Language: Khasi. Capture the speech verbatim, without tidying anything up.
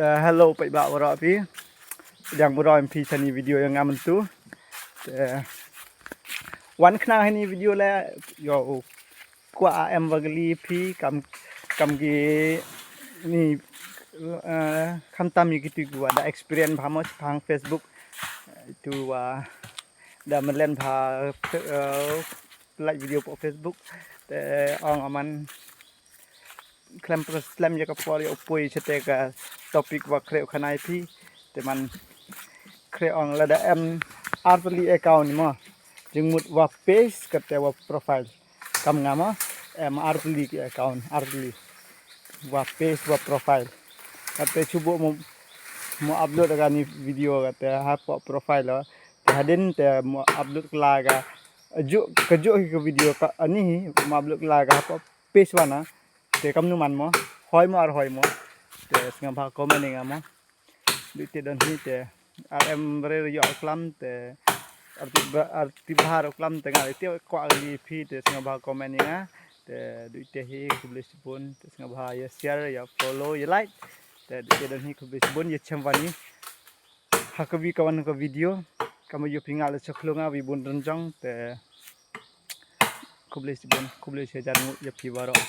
Eh, hello, peit ba waroh phi. Yang waroh phi shani video yang aman tu. Eh, wan khnang hani video le, yo, kwah em wa gli phi kam, kam ki ni, eh, kam tam ki tu wa da experience ba mo pang Facebook. Tu wa da melen ba, eh, like video po Facebook. Te ong aman klem pres klem ya ka por ya upoi chete ka topic wa kre khanai phi. Te man kre ong lada em artli account mo. Jingmut wa page kate wa profile. Kam nga mo, em artli ki account, artli. Wa page wa profile. Kate chubo mo, mo upload ka ni video kate ha po profile lo. Te hadin te mo upload kla ka. Ju, ka ju hi ka video ka ani hi mo upload kla ka ha po page wana. Te kam nu man mo, hoi mo ar hoi mo. Te sngewbha comment ïa nga mo. Dei te don hi te ar em bre ïoh klam te arti ba, arti bahar klam te nga te kwah li phi te sngewbha comment ïa nga. Te dei te hi khublei shibun te sngewbha ïa share ïa follow ïa like. Te dei te don hi khublei shibun ïa chem wani. Ha ka wi ka wan ka video. Kam ïoh phi nga le chok lo nga wi bun rynjong te khublei shibun khublei shihajar nguh ïa phi baroh.